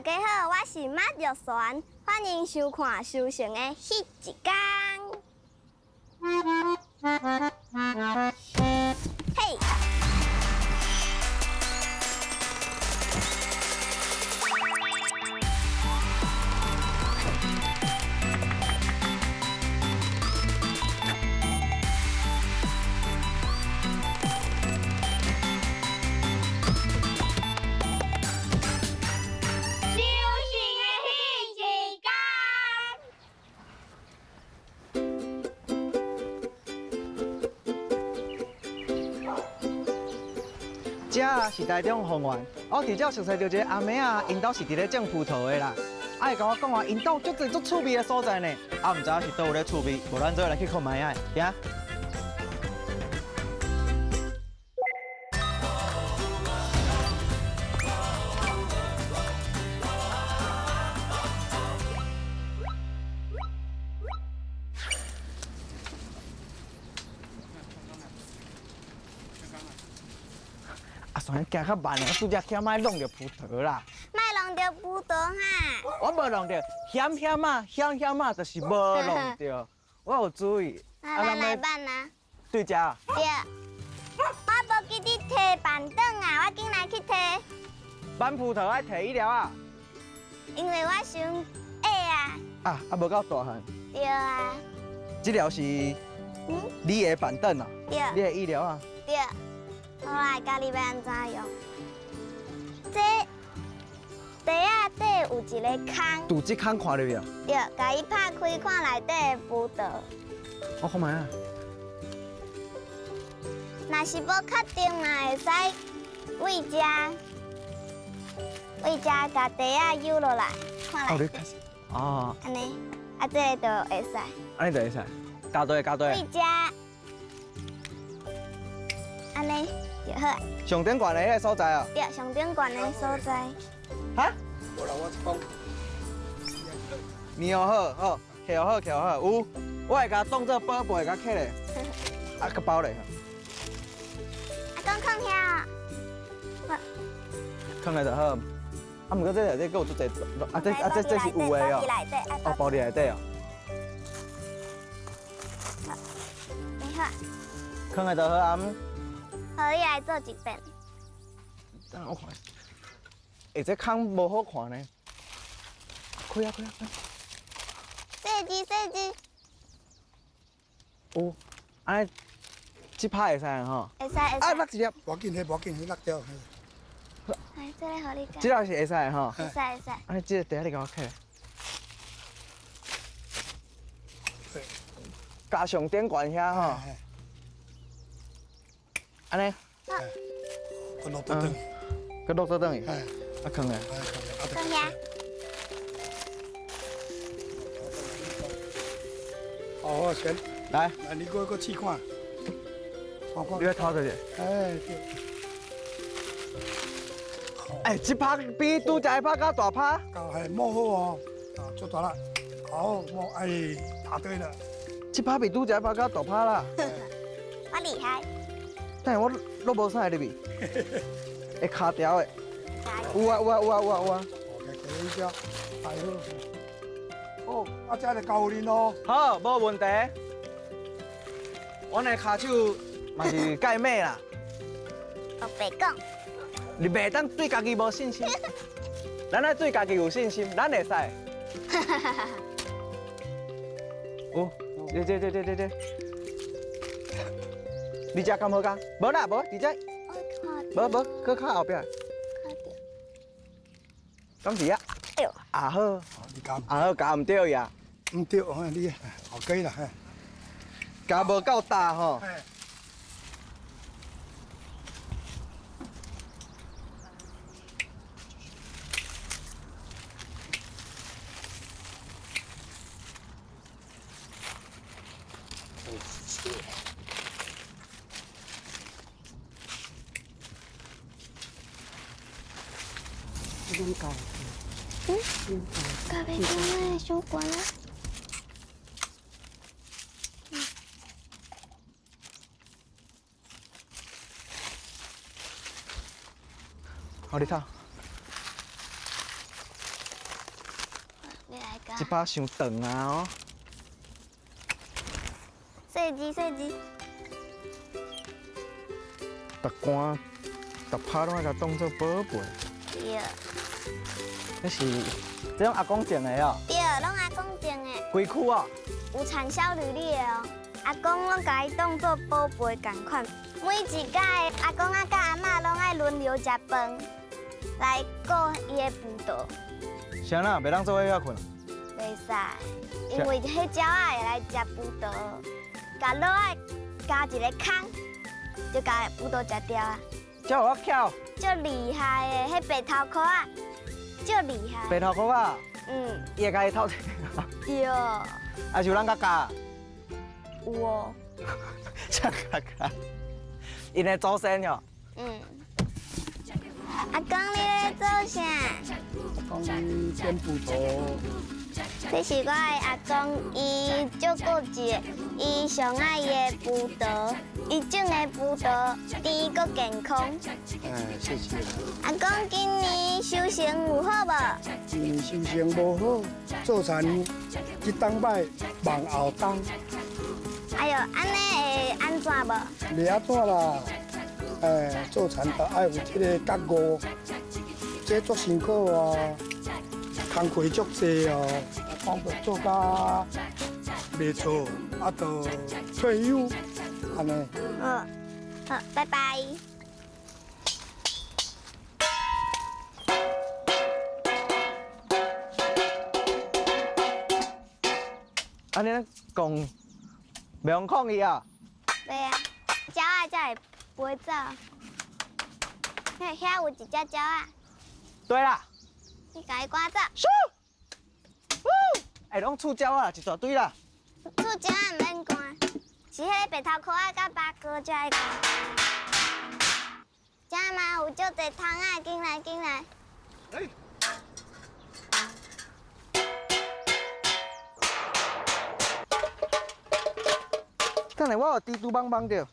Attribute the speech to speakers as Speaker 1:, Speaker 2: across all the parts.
Speaker 1: 家好，我是馬玉璇，歡迎收看《修成的彼一工》。嘿！修成的彼一工。
Speaker 2: 這是台中豐原，我直接熟似著一個阿妹仔，𪜶兜是佇咧種葡萄的啦。啊，伊共我講話，𪜶兜足濟足趣味的所在呢。啊，毋知影是佗位咧趣味，無咱做伙來去看覓仔，行。阿璇行較慢，我拄才起莫弄著葡萄啦。
Speaker 1: 莫弄著葡萄哈。
Speaker 2: 我無弄著，險險仔，險險仔，就是無弄著。我有注意。
Speaker 1: 啊，咱來辦啊。
Speaker 2: 對這。
Speaker 1: 對。我無記得提板凳啊，我緊來去提。
Speaker 2: 挽葡萄愛提彼粒仔。
Speaker 1: 因為我傷矮啊。
Speaker 2: 啊啊，無夠大漢。
Speaker 1: 對啊。
Speaker 2: 這粒是你的板凳啊？
Speaker 1: 對。
Speaker 2: 你的椅料啊？
Speaker 1: 對。我來教你欲按怎用。這袋仔底有一个空。
Speaker 2: 拄這空看入去啊？
Speaker 1: 對，共伊拍開看內底的葡萄。
Speaker 2: 我看覓仔。
Speaker 1: 若是無確定，嘛會使對這，對這共袋仔扭落來，看內底。
Speaker 2: 哦。
Speaker 1: 按呢，啊，這个就會使。
Speaker 2: 按呢就會使，加對加對。
Speaker 1: 對這，按呢就好。
Speaker 2: 上頂懸的彼个所在啊？
Speaker 1: 對，上頂懸的所在。
Speaker 2: 哈？
Speaker 3: 無啦，我講。
Speaker 2: 面好好，徛好徛好，有，我會共當做寶貝共揢咧，啊，閣包咧。
Speaker 1: 阿公囥遐。
Speaker 2: 囥咧就好。啊，毋過這內底閣有足濟，啊這啊這這是有的哦。哦，包佇內底哦。
Speaker 1: 你好。
Speaker 2: 囥咧就好啊。
Speaker 1: 好，你來做一遍。
Speaker 2: 等我看。欸，這空無好看呢。開啊開啊開！
Speaker 1: 細支細支。
Speaker 2: 有，按呢，這拍會使吼？
Speaker 1: 會使會使。
Speaker 2: 啊，落一粒。
Speaker 3: 無要緊，彼無要緊，彼落掉。
Speaker 1: 來，這個予你。
Speaker 2: 這粒是會使的吼？
Speaker 1: 會使會使。
Speaker 2: 按呢，這個袋仔你共我揢。加上頂懸遐吼。按呢。
Speaker 3: 閣落倒轉。
Speaker 2: 閣落倒轉去。啊，囥咧。
Speaker 1: 囥遐。
Speaker 3: 好，先
Speaker 2: 來。
Speaker 3: 來，你閣閣試看。
Speaker 2: 你欲拖著者。
Speaker 3: 哎，對。
Speaker 2: 哎，這拍比拄才彼拍較大拍。
Speaker 3: 夠係摸好哦，啊，足大啦，好摸，哎，打對了。
Speaker 2: 這拍比拄才彼拍較大拍啦。
Speaker 1: 我厲害。
Speaker 2: 但是我落無啥會入去，會卡條的。有啊有啊有啊有啊有啊。
Speaker 3: OK，可以太好。哦，啊，這就交恁咯。
Speaker 2: 好，無問題。阮的跤手嘛是蓋尾啦。
Speaker 1: 我白講。
Speaker 2: 你袂當對家己無信心，咱愛對家己有信心，咱會使。有，這這這這這這，你這敢好咬？無啦，無，佇這。無無，閣較後壁。敢是啊？
Speaker 1: 哎呦！
Speaker 2: 啊好，
Speaker 3: 你咬。
Speaker 2: 啊好，咬毋著呀。
Speaker 3: 毋對，你後過啦，
Speaker 2: 咬無夠大吼。
Speaker 1: 嗯，咖啡店的小馆啊。
Speaker 2: 好，你睇。這把傷長啊哦。
Speaker 1: 細緻細緻。
Speaker 2: 逐竿逐拍攏愛共當做寶貝。
Speaker 1: 對。
Speaker 2: 這是這攏阿公種的哦。
Speaker 1: 對，攏阿公種的。
Speaker 2: 規區啊。
Speaker 1: 有產銷履歷的哦。阿公攏共伊當做寶貝仝款，每一屆阿公仔佮阿嬤攏愛輪流食飯，來顧伊的葡萄。
Speaker 2: 啥啦？袂當做伙歇睏？
Speaker 1: 袂使，因為彼鳥仔會來食葡萄，共落仔加一个空，就共葡萄食掉啊。
Speaker 2: 這有遐巧？
Speaker 1: 足厲害的，彼白頭殼仔，足厲害。
Speaker 2: 白頭殼仔？
Speaker 1: 嗯。
Speaker 2: 伊會共伊偷食？
Speaker 1: 對。
Speaker 2: 啊是有人共教？
Speaker 1: 有哦。
Speaker 2: 啥共教？𪜶的祖先哦。
Speaker 1: 嗯。阿公，你咧做啥？
Speaker 3: 阿公剪葡萄。
Speaker 1: 這是我的阿公，伊足固執的，伊上愛伊的葡萄，伊種的葡萄甜閣健康。
Speaker 3: 哎，謝謝。
Speaker 1: 阿公今年收成有好無？
Speaker 3: 今年收成無好，做田這冬擺望後冬。
Speaker 1: 哎喲，按呢會按怎無？
Speaker 3: 袂按怎啦，哎，做田就愛有這个覺悟，這足辛苦啊，工課足濟哦，講就做甲袂錯，啊，就退休，按呢。
Speaker 1: 嗯，好，拜拜。
Speaker 2: 按呢講，袂用抗議啊？
Speaker 1: 袂啊，鳥仔才會飛走。嘿，遐有一隻鳥仔。
Speaker 2: 對啦。
Speaker 1: 你共伊趕走。
Speaker 2: 咻！哎，攏厝鳥仔，一大堆啦。
Speaker 1: 厝鳥仔毋免趕，是彼个白頭殼仔佮八哥才愛趕。遮嘛有足濟蜂仔，緊來緊來。
Speaker 3: 欸。
Speaker 2: 等下我有蜘蛛網網著，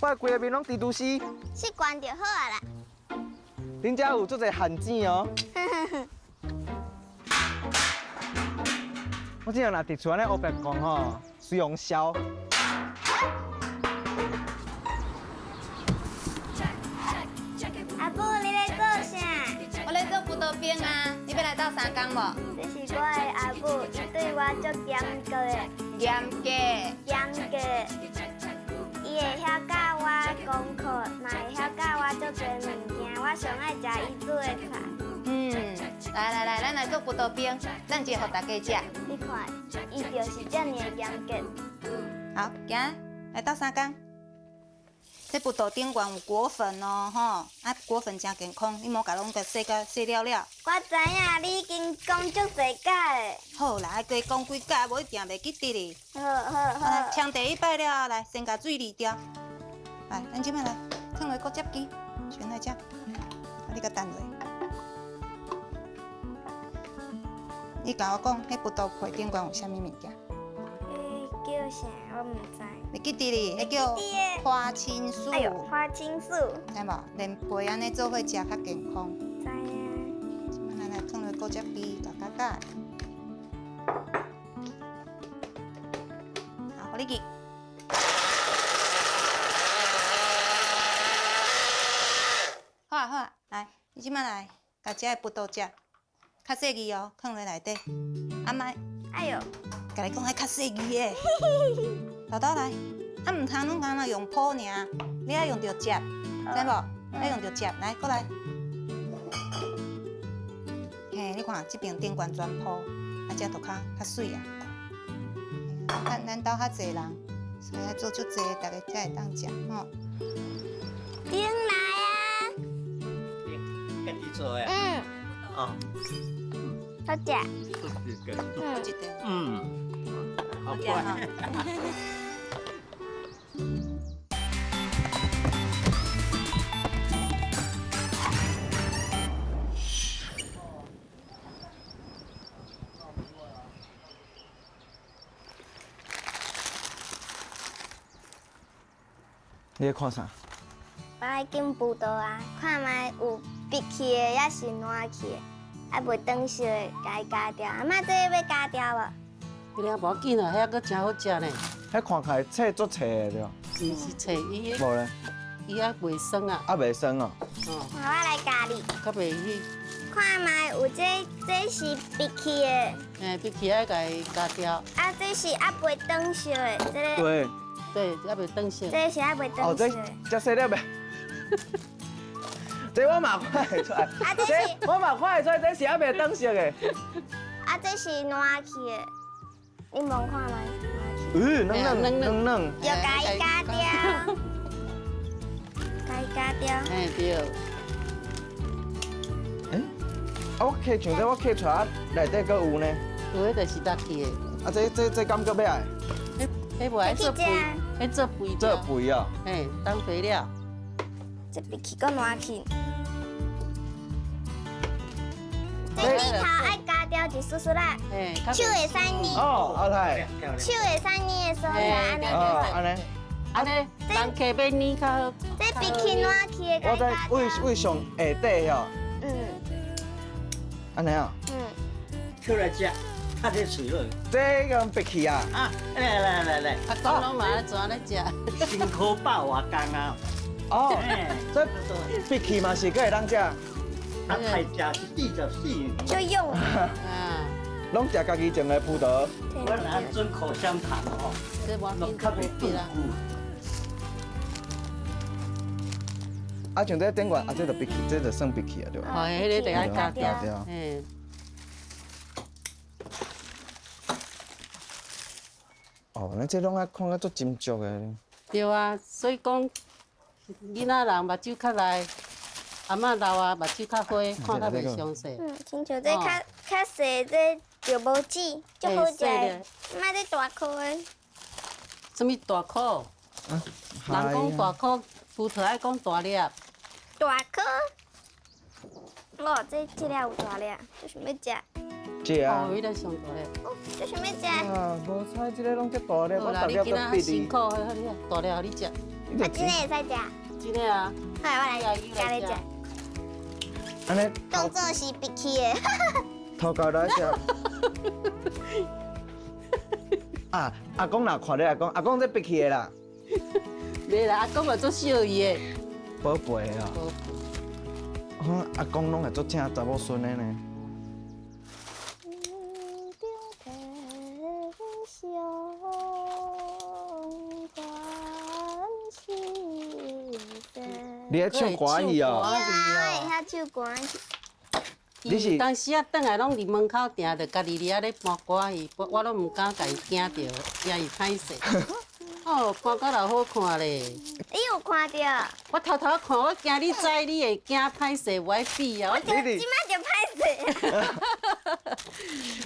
Speaker 2: 我的規个面攏蜘蛛絲。
Speaker 1: 習慣就好啊啦。
Speaker 2: 恁遮有足濟陷阱哦。我這樣若佇厝按呢烏白講吼，隨予燒。
Speaker 1: 阿母，你咧做啥？
Speaker 4: 我咧做葡萄冰啊，你欲來鬥相共無？
Speaker 1: 這是我的阿母，伊對我足嚴格的。
Speaker 4: 嚴格。
Speaker 1: 嚴格。伊會曉教我功課，嘛會曉教我足濟物件。我上愛食伊煮的菜。
Speaker 4: 嗯，來來來，咱來做葡萄冰，咱一个予大家食。
Speaker 1: 你看，伊就是遮爾嚴格。
Speaker 4: 好，行，來鬥相共。這葡萄頂懸有果粉哦，吼，啊果粉誠健康，你莫共攏共洗甲洗了了。
Speaker 1: 我知影，你已經講足濟擺的。
Speaker 4: 好啦，愛加講幾擺，無一定袂記得哩。
Speaker 1: 好好好。
Speaker 4: 沖第一擺了後，來先共水濾掉。來，咱這擺來，放落果汁機，先來這。啊，你共等落。你共我講，彼葡萄皮頂懸有啥物物件？
Speaker 1: 叫啥？我毋知。
Speaker 4: 袂記得哩，彼叫花青素。
Speaker 1: 哎喲，花青素。
Speaker 4: 知無？連皮按呢做伙食較健康。
Speaker 1: 知影。
Speaker 4: 這擺咱來放落果汁機，攪攪攪。好，予你去。好啊好啊，來，你這擺來，共這个葡萄汁，較細膩哦，放落內底。啊莫。
Speaker 1: 哎喲。
Speaker 4: 共你講愛較細膩的。豆豆來，啊毋通攏干焦用鋪爾，你愛用著汁，知無？愛用著汁，來過來。嘿，你看這邊頂懸全鋪，啊這就較較媠啊。咱兜較濟人，所以愛做足濟，大家才會當食吼。
Speaker 1: 頂來啊！
Speaker 5: 家己做的。
Speaker 1: 嗯。
Speaker 5: 哦。
Speaker 1: 好食。
Speaker 4: 好食。
Speaker 5: 嗯。好乖。
Speaker 2: 你咧看啥？
Speaker 1: 我來揀葡萄啊，看覓有碧去的，抑是爛去的。啊袂長熟的，共伊咬掉。阿嬤，這个欲咬掉無？
Speaker 6: 彼個無要緊啊，遐閣誠好食呢。
Speaker 2: 彼看起來脆足脆的對。
Speaker 6: 毋是脆，伊
Speaker 2: 無咧，
Speaker 6: 伊猶袂酸啊。
Speaker 2: 猶袂酸哦。
Speaker 6: 哦。
Speaker 1: 我來教你。
Speaker 6: 較袂去。
Speaker 1: 看覓有這，這是闭氣的。
Speaker 6: 嘿，閉氣愛共伊咬掉。
Speaker 1: 啊，這是猶袂長熟的，這个。
Speaker 2: 對。
Speaker 6: 對，猶袂長熟。
Speaker 1: 這是猶袂長熟的。
Speaker 2: 哦，這這細粒的。這我嘛看會出來。
Speaker 1: 啊，這是。
Speaker 2: 我嘛看會出來，這是猶袂長熟的。
Speaker 1: 啊，這是爛去的，你摸看覓？
Speaker 2: 嗯，軟軟軟軟。
Speaker 1: 要共伊咬掉，共伊咬掉。
Speaker 6: 嘿，對。
Speaker 2: 欸，啊，我刻像這我刻出來，內底閣有呢。
Speaker 6: 有彼就是落去的。
Speaker 2: 啊，這這這敢閣欲愛？
Speaker 6: 彼無愛做肥，彼做肥。
Speaker 2: 做肥啊？
Speaker 6: 嘿，當肥料。
Speaker 1: 這閉氣閣爛去。這裡頭愛咬掉一絲絲啦，手會使捏。
Speaker 2: 哦，阿太。
Speaker 1: 手會使捏的所在，按呢。
Speaker 2: 哦，按呢。
Speaker 6: 按呢，人客欲捏較好。
Speaker 1: 這閉氣爛去的，
Speaker 2: 我在位位上下底吼。
Speaker 1: 嗯。
Speaker 2: 按呢啊。
Speaker 1: 嗯。
Speaker 5: 出來食，較這喙落。
Speaker 2: 這個閉氣啊。
Speaker 5: 啊，來來來來。
Speaker 6: 阿公攏嘛愛怎咧食？
Speaker 5: 辛苦百外工啊。
Speaker 2: 哦。這閉氣嘛是閣會當食。
Speaker 5: 阿太食是44年。
Speaker 1: 就用。
Speaker 6: 啊。
Speaker 2: 攏食家己種的葡萄。
Speaker 5: 我若准口香糖吼，攏較袂蛀久。
Speaker 2: 啊，像這頂懸，啊，這就閉氣，這就算閉氣啊，對吧？
Speaker 6: 哦，彼个就愛咬掉。嘿。
Speaker 2: 哦，咱這攏愛看甲足斟酌的。
Speaker 6: 對啊，所以講囡仔人目睭較利，阿嬤老啊目睭較花，看較袂傷細。
Speaker 1: 嗯，親像這較較細，這就無籽，足好食的。莫這大顆的。
Speaker 6: 啥物大顆？人講大顆葡萄愛講大粒。
Speaker 1: 大顆。哦，這這粒有大粒，這想欲食。
Speaker 2: 食啊！
Speaker 6: 哦，彼个上大粒。
Speaker 1: 哦，這想欲食。
Speaker 2: 啊，無彩這个攏遮大粒，我
Speaker 6: 好啦，
Speaker 2: 逐粒
Speaker 6: 你今仔
Speaker 2: 都閉
Speaker 6: 辛苦，好你大粒予你食。
Speaker 1: 啊，真的會使食？
Speaker 6: 真的啊。
Speaker 1: 好，我來教你食。
Speaker 2: 按呢。
Speaker 1: 當作是閉氣的。
Speaker 2: 頭殼來食。啊，阿公若看你阿公，阿公這閉氣的啦。
Speaker 6: 袂啦，阿公嘛足惜伊的。
Speaker 2: 寶貝啊。
Speaker 6: 寶貝。
Speaker 2: 我阿公攏會足疼查某孫的呢。你咧唱歌戲哦？
Speaker 1: 對啊，我會曉唱歌戲。
Speaker 2: 你是
Speaker 6: 當時啊，轉來攏佇門口埕，就家己佇遐咧搬歌戲，我攏毋敢共伊驚著，驚伊歹勢。哦，搬甲老好看咧。
Speaker 1: 你有看著？
Speaker 6: 我偷偷看，我驚你知，你會驚歹勢，無愛比啊。
Speaker 1: 我這這擺就歹勢。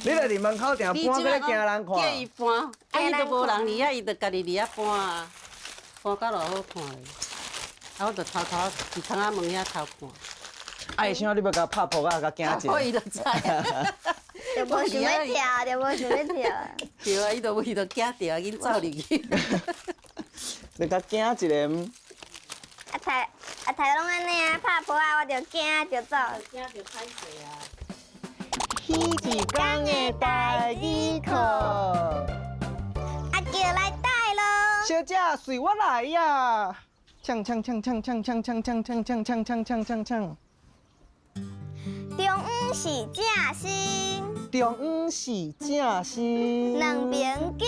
Speaker 2: 你來佇門口埕搬，閣咧驚人看。
Speaker 6: 叫伊搬，啊伊都無人佇遐，伊就家己佇遐搬啊，搬甲老好看咧。啊，我就偷偷佇窗仔門遐偷看。
Speaker 2: 啊，伊想你欲共拍噗仔，共驚一下。
Speaker 6: 我伊就知。
Speaker 1: 就無想欲跳，就無想欲跳。
Speaker 6: 對啊，伊就伊就驚著啊，緊走入去。
Speaker 2: 你共驚一下毋？
Speaker 1: 阿太阿太攏按呢啊，拍噗仔我就驚就走。
Speaker 6: 驚就歹勢啊！
Speaker 2: 彼一工的台語課。
Speaker 1: 阿叫來帶囉。
Speaker 2: 小姐，隨我來呀！唱唱唱唱唱唱唱唱唱唱唱唱唱唱唱。
Speaker 1: 中央是正心，
Speaker 2: 中央是正心。
Speaker 1: 兩邊叫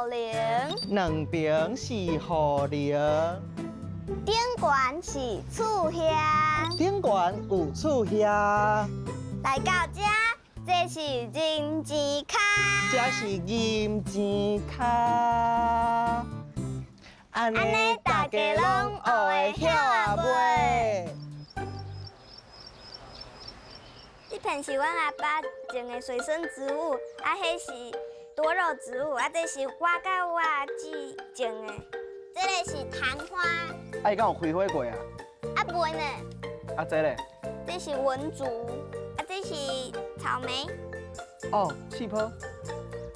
Speaker 1: 雨林，
Speaker 2: 兩邊是雨林。
Speaker 1: 頂懸是厝遐，
Speaker 2: 頂懸有厝遐。
Speaker 1: 來到這，這是人錢跤，
Speaker 2: 這是人錢跤。按呢大家攏學會曉啊袂？
Speaker 1: 這片是阮阿爸種的水生植物，啊，彼是多肉植物，啊，這是我佮我阿姊種的。這个是曇花。
Speaker 2: 啊，伊敢有開花過啊？
Speaker 1: 啊，袂呢。
Speaker 2: 啊，這咧？
Speaker 1: 這是文竹，啊，這是草莓。
Speaker 2: 哦，氣泡。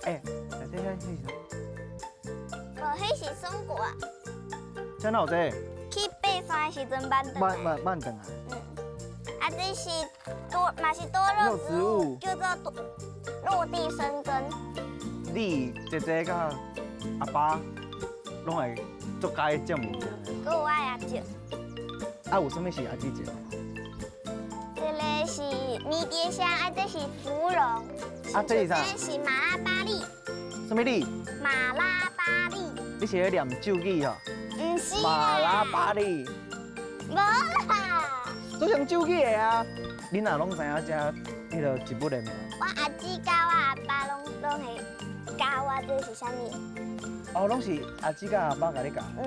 Speaker 2: 欸，來這遐是啥？
Speaker 1: 無，彼是松果。
Speaker 2: 這哪有這個？
Speaker 1: 去爬山的時陣挽轉來。
Speaker 2: 挽挽挽轉來。
Speaker 1: 嗯。啊，這是多嘛是多肉植物，叫做落地生根。
Speaker 2: 你姐姐佮阿爸攏會足佮意種物件的。
Speaker 1: 閣有我阿叔。
Speaker 2: 啊，有啥物是阿姊種？
Speaker 1: 這个是迷迭香，啊，這是芙蓉。
Speaker 2: 啊，這是啥？
Speaker 1: 這是馬拉巴栗。
Speaker 2: 啥物栗？
Speaker 1: 馬拉巴栗。
Speaker 2: 你是咧念咒語吼？
Speaker 1: 毋是。
Speaker 2: 馬拉巴栗。
Speaker 1: 無啦。
Speaker 2: 做成咒語的啊！你若攏知影這彼个植物的名？
Speaker 1: 我阿姊佮我阿爸攏會教我這是啥物。
Speaker 2: 哦，攏是阿姊佮阿爸共你教。
Speaker 1: 嗯。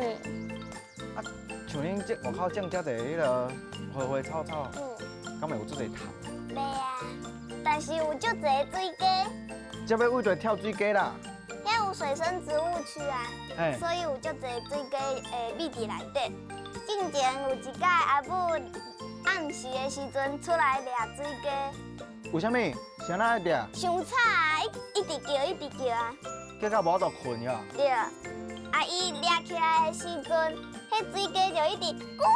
Speaker 2: 啊，像恁這外口種遮濟彼个花花草草，敢會有足濟蟲？
Speaker 1: 袂啊，但是有足濟水雞。
Speaker 2: 這欲為著跳水雞啦。
Speaker 1: 遐有水生植物區啊，所以有足濟水雞會覕佇內底。進前有一擺阿母暗時的時陣出來掠水雞。
Speaker 2: 為啥物？是按怎掠？
Speaker 1: 傷吵啊！一直叫，一直叫啊！
Speaker 2: 叫到無法度睏呀。
Speaker 1: 對，啊，伊掠起來的時陣，彼水雞就一直咕咕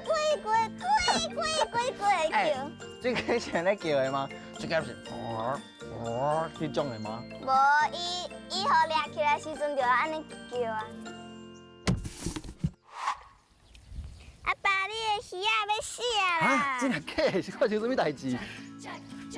Speaker 1: 咕咕咕咕咕咕的叫。
Speaker 2: 水雞是按呢叫的嗎？水雞是喔喔彼種的嗎？
Speaker 1: 無，伊予掠起來時陣就按呢叫啊。阿爸，你的魚仔欲死啊啦！
Speaker 7: 啊，真的假的？是發生啥物代誌？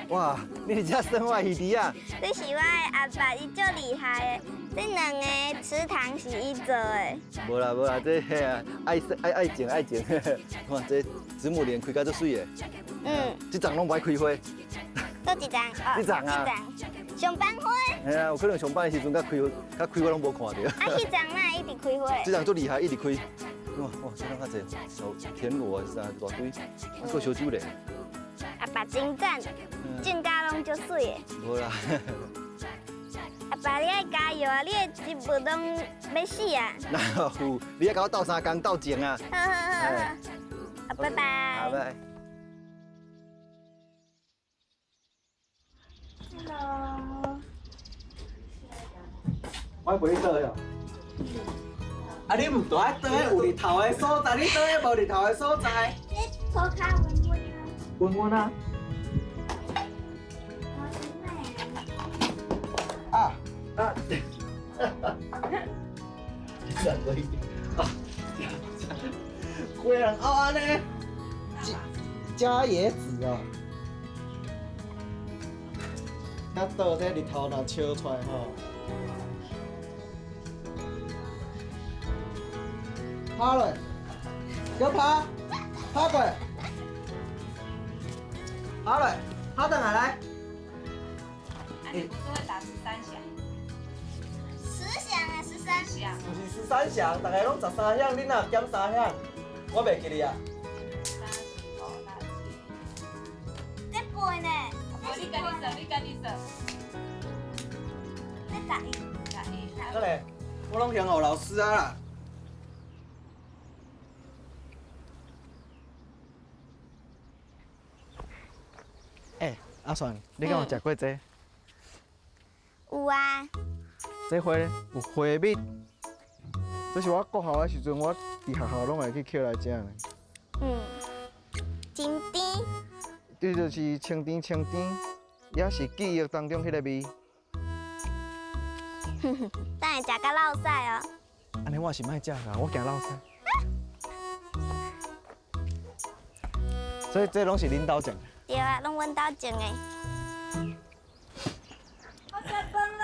Speaker 7: 哇，你佇遮耍我的魚池啊？
Speaker 1: 這是我的阿爸，伊足厲害的。這兩个池塘是伊做的。
Speaker 7: 無啦無啦，這嘿啊，愛愛愛種愛種。看這子母蓮開甲足媠的。嗯。這叢攏無愛開花。
Speaker 1: 佗一叢？
Speaker 7: 這叢啊。
Speaker 1: 上班花。
Speaker 7: 嘿啊，有可能上班的時陣才開花，才開我攏無看著。
Speaker 1: 啊，彼叢哪會一直開花？
Speaker 7: 這叢足厲害，一直開。哇哇，這攏較濟小田螺啊，啥一大堆，啊，閣燒酒咧。
Speaker 1: 阿爸真讚，種甲攏足媠的。
Speaker 7: 無啦。
Speaker 1: 阿爸，你愛加油啊！你的植物攏欲死啊！
Speaker 7: 哪有？你愛共我鬥相共鬥種啊！
Speaker 1: 好好好好，啊，拜拜。
Speaker 7: 拜拜。
Speaker 1: Hello。
Speaker 2: 我陪你倒哟。啊！你毋著愛倒彼有日頭的所在，你倒彼無日頭的所在。
Speaker 1: 你塗跤溫溫啊。
Speaker 2: 溫溫啊。啊啊！规人拗按呢，加椰子哦。咱倒這日頭若燒出來吼。趴落，閣趴，趴過來，趴落，趴轉來來。
Speaker 4: 啊，你不是會打13響？10
Speaker 1: 響啊，13響。
Speaker 2: 毋是13響，逐个攏13響，你若減3響，我袂記得啊。
Speaker 4: 3、4、5、6、
Speaker 1: 這背呢？7。
Speaker 4: 你家己算，你家己算。
Speaker 1: 這11。
Speaker 4: 11。
Speaker 2: 好咧，我攏先予老師啊啦。欸，阿璇，你敢有食過這？
Speaker 1: 有啊。
Speaker 2: 這花咧有花蜜，這是我國校的時陣，我佇學校攏會去撿來食的。
Speaker 1: 嗯，真甜。
Speaker 2: 這就是清甜清甜，也是記憶當中彼个味。
Speaker 1: 等下食甲落屎哦。
Speaker 2: 按呢我是莫食啦，我驚落屎。所以這攏是恁兜種的？
Speaker 1: 對啊，攏阮兜種的。
Speaker 4: 好食飯咯！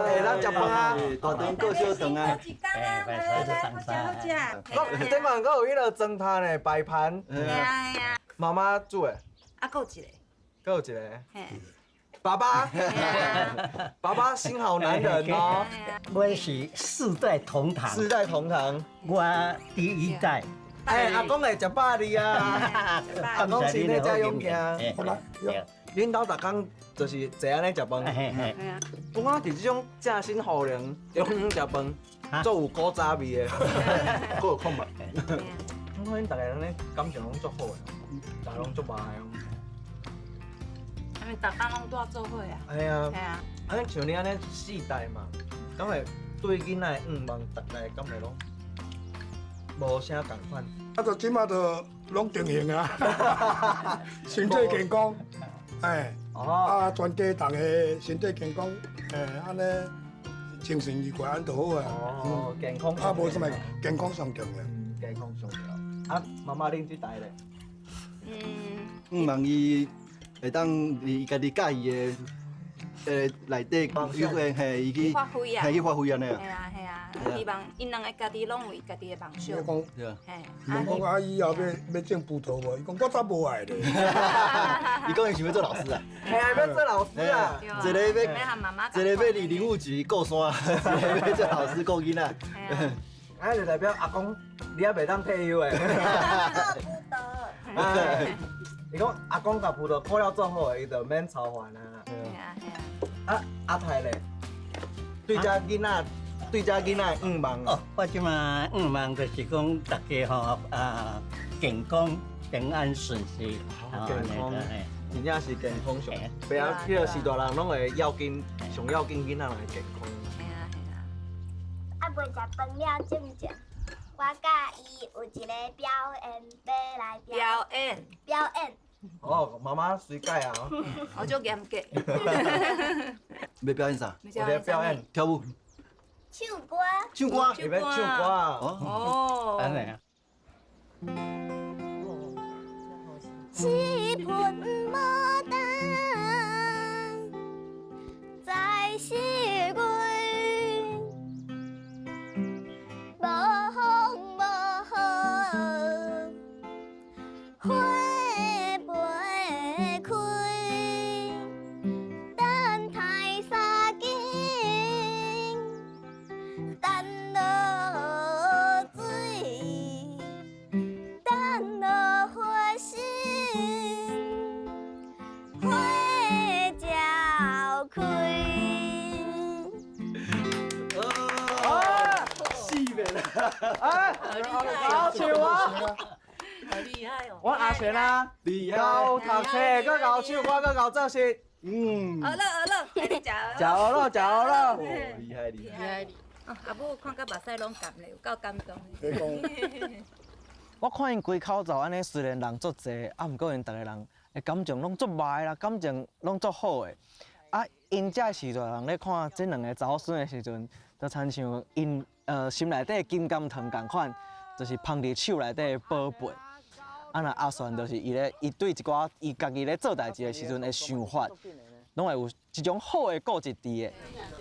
Speaker 2: 欸，咱食飯啊！
Speaker 7: 大腸閣小腸啊！
Speaker 4: 來來來，好食好食。
Speaker 2: 閣頂面閣有彼个裝攤的擺盤。
Speaker 4: 對啊對啊。
Speaker 2: 媽媽煮的。
Speaker 4: 啊，閣有一個。
Speaker 2: 閣有一個。爸爸，爸爸心好男人哦。
Speaker 5: 我是四代同堂。
Speaker 2: 四代同堂。
Speaker 5: 我第一代。
Speaker 2: 哎，阿公會食飽你啊！阿公身體才勇健。恁兜逐工就是坐按呢食飯。我感覺佇這種正新戶人中食飯，足有古早味的，閣有空白。我看恁逐个人咧感情攏足好的，逐个攏足和的。
Speaker 4: 因為逐工攏蹛做伙啊。
Speaker 2: 系啊。系啊。啊，像你按呢四代嘛，敢會對囡仔的願望，逐代敢會攏無啥仝款？
Speaker 3: 啊，就這馬就攏定型啊，身體健康，哎，啊，全家大家身體健康，哎，按呢精神愉快，按就好啊。
Speaker 2: 哦，健康。
Speaker 3: 啊，無啥物，健康上重要。
Speaker 2: 健康上重要。啊，媽媽恁這代咧？
Speaker 7: 嗯，望伊會當伊家己佮意的內底有個嘿，伊去
Speaker 8: 發揮啊，
Speaker 7: 嘿去發揮按呢啊。
Speaker 8: 係啊係啊，希望𪜶兩个家己攏有伊家己的夢想。
Speaker 3: 講，問講啊，以後欲種葡萄無？伊講我才無愛咧。
Speaker 7: 伊講伊想欲做老師啊。
Speaker 2: 嘿啊，欲做老師啊。
Speaker 7: 一个欲，一個欲佇林務局顧山，一個欲做老師顧囡仔。
Speaker 2: 啊，就代表阿公，你猶袂當退休的。
Speaker 1: 做葡萄。
Speaker 2: 伊講阿公共葡萄顧了做好的，伊就免操煩啊。
Speaker 8: 係啊係啊。
Speaker 2: 啊，阿太咧，對這囡仔，對這囡仔的願望。
Speaker 5: 哦，我這馬願望就是講，大家吼啊健康、平安順遂。
Speaker 2: 健康，真正是健康上，袂啊，彼個時大人攏會要緊，上要緊囡仔人的健康。
Speaker 8: 係啊係啊。
Speaker 1: 啊，未食飯了，靜靜。我佮伊有一个表演，欲來
Speaker 8: 表演。
Speaker 1: 表演。
Speaker 2: 哦，媽媽隨改啊。
Speaker 8: 我足嚴格。
Speaker 7: 欲表演啥？
Speaker 2: 有表演
Speaker 7: 跳舞。
Speaker 1: 唱歌。
Speaker 7: 唱歌。
Speaker 2: 欲唱歌。
Speaker 8: 哦。
Speaker 5: 按呢。
Speaker 1: 一盆牡丹在四月，無風無雨，花袂開，等待三更，等落水，等落花心，花才開。
Speaker 7: 死面啦！
Speaker 2: 哎，𠢕唱啊！
Speaker 6: 好厲害哦！
Speaker 2: 我阿璇啊，𠢕讀冊，閣𠢕唱歌，閣𠢕做事。
Speaker 7: 嗯。
Speaker 8: 好了好了，來你食。
Speaker 2: 食好了，食好了。
Speaker 7: 厲害厲害。
Speaker 8: 阿母看甲目屎攏乾咧，有夠感動。
Speaker 2: 我看𪜶規口罩按呢，雖然人足濟，啊，毋過𪜶逐个人的感情攏足儷啦，感情攏足好的。啊，𪜶遮序大人咧看這兩个查某孫的時陣，就親像𪜶心內底的金剛糖仝款，就是捧佇手內底的寶貝。啊，若阿璇就是伊咧，伊對一寡伊家己咧做代誌的時陣的想法，攏會有一種好的固執佇的。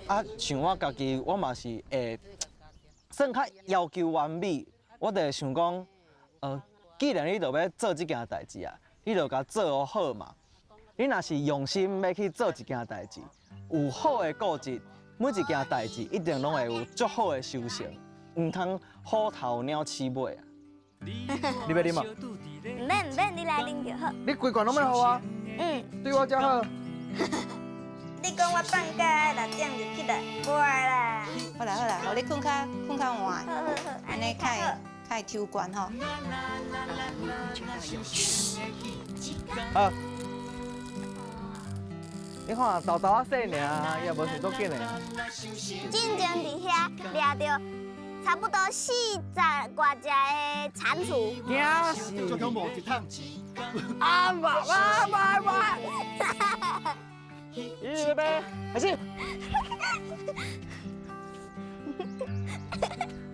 Speaker 2: 啊，像我家己，我嘛是會算較要求完美，我就會想講，既然你著欲做這件代誌啊，你就共做好嘛。你若是用心欲去做一件代誌，有好的固執，每一件代誌一定攏會有足好的收成，毋通虎頭鳥鼠尾啊！你欲啉無？
Speaker 1: 毋免毋免，你來啉就好。
Speaker 2: 你規罐攏欲予我？
Speaker 1: 嗯。
Speaker 2: 對我遮好。
Speaker 1: 你講我放假愛6點就起來，無愛啦。
Speaker 4: 好啦好啦，予你睏較睏較晚，
Speaker 1: 好好好，
Speaker 4: 按呢較會較會抽懸吼。
Speaker 2: 好。你看，豆豆仔細爾，伊也無想足緊的。
Speaker 1: 進前佇遐掠著差不多40外隻的蟾蜍。
Speaker 2: 驚死！
Speaker 7: 足恐怖，一桶。
Speaker 2: 啊媽媽媽媽！預備，開始。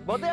Speaker 2: 無對。